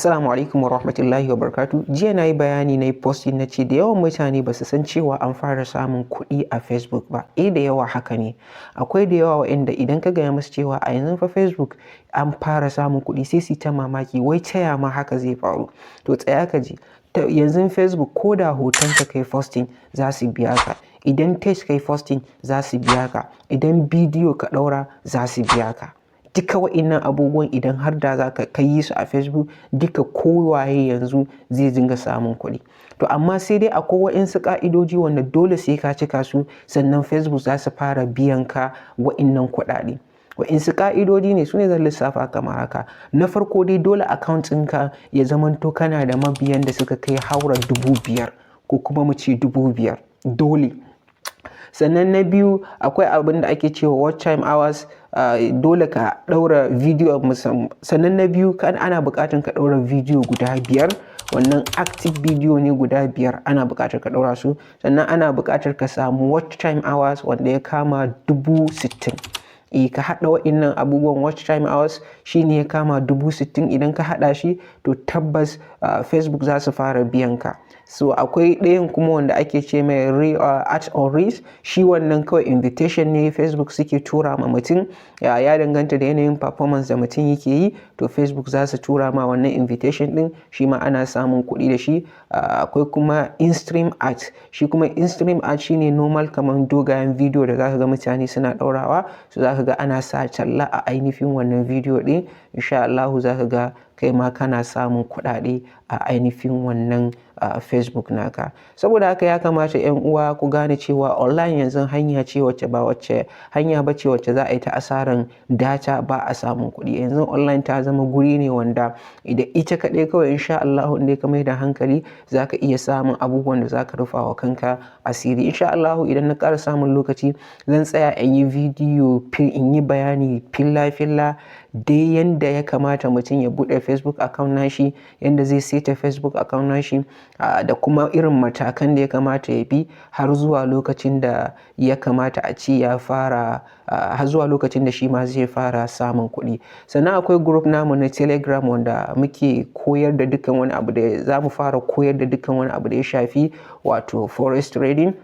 Assalamu alaikum warahmatullahi wabarakatuh. Jiya na yi bayani, na yi posting, na ce da yawan mutane ba su san cewa an fara samun kuɗi a Facebook ba. Eh, da yawa haka ne. Akwai da yawa waɗanda idan ka gaya musu cewa a yanzu fa Facebook an fara samun kuɗi, sai su yi ta mamaki, wai ta ya ma haka zai faru? To, tsaya ka ji. Yanzu Facebook, ko da hoton ka kai posting, za su biya ka. Idan text kai posting, za su biya ka. Idan bidiyo ka ɗaura, za su biya ka. Duka wa'innan abubuwan, idan har da za ka yi su a Facebook, duka kowaye yanzu zai dinga samun kuɗi. To, amma sai dai akwai wa'insu ƙa'idoji wanda dole sai ka cika su sannan Facebook za su fara biyan ka wa'innan kuɗaɗe. Wa'insu ƙa'idodi ne? Su ne zan lissafa kamar haka. Na farko dai, dole account ɗinka ya zamanto kana da mabiyan da suka kai haura 5,000, ko kuma mu ce 5,000 dole. Sannan na biyu, akwai abin da ake cewa watch time hours, dole ka ɗaura bidiyo. Sannan na biyu, ana buƙatar ka ɗaura bidiyo guda biyar. Wannan active bidiyo ne guda biyar ana buƙatar ka ɗaura su. Sannan ana buƙatar ka samu watch time hours wanda ya kama 60,000. Eh, ka haɗa wa'innan abubuwan, watch time hours shine ya kama 60,000. Idan ka haɗa shi, to tabbas Facebook za su fara biyan ka. So akwai ɗayan kuma wanda ake ce mai ads on reels. Shi wannan kawai invitation ne Facebook suke tura ma mutum. Ya danganta da yanayin performance da mutum yake yi, to Facebook za su tura ma wannan invitation ɗin, shi ma ana samun kuɗi da shi. Akwai kuma in-stream ads. Shi kuma in-stream ads shine normal kamar dogayen bidiyo da za ka ga mutane suna ɗaurawa. So za ka ga ana sa talla a ainihin wannan bidiyo ɗin. Insha Allahu za ka ga kai ma kana samun kuɗaɗe a ainihin wannan Facebook naka. Saboda haka ya kamata 'yan uwa ku gane cewa online yanzu hanya ce wacce ba wacce hanya ba ce wacce za a yi ta asaran data ba a samun kuɗi. Yanzu online ta zama guri ne wanda idan ita kaɗai kawai, insha Allahu, in dai ka mai da hankali, za ka iya samun abubuwan da za ka rufa wa kanka asiri. Insha Allahu, idan na ƙara samun lokaci, zan tsaya in yi bidiyo, in yi bayani filla filla dai yanda ya kamata mutum ya buɗe Facebook account nashi, yanda zai saita Facebook account nashi, da kuma irin matakan da ya kamata ya bi har zuwa lokacin da ya kamata a ce ya fara, har zuwa lokacin da shi ma zai fara samun kuɗi. Sannan akwai group namu na Telegram wanda muke koyar da dukkan wani abu da za mu fara koyar da dukkan wani abu da ya shafi wato forex trading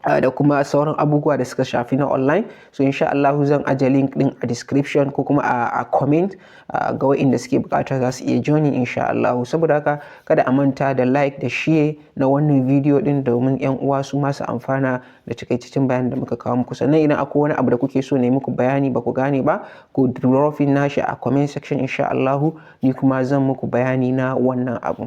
da kuma sauran abubuwa da suka shafi na online. So insha Allahu zan aje link ɗin a description ko kuma a comment, ga waɗanda suke buƙata za su iya joining insha Allahu. Saboda haka kada a manta da like da share na wannan bidiyo ɗin domin 'yan uwa su ma su amfana da takaitaccen bayanin da muka kawo muku. Sannan idan akwai wani abu da kuke so na yi muku bayani ba ku gane ba, ku dropping nashi a comment section. Insha Allahu ni kuma zan muku bayani na wannan abu.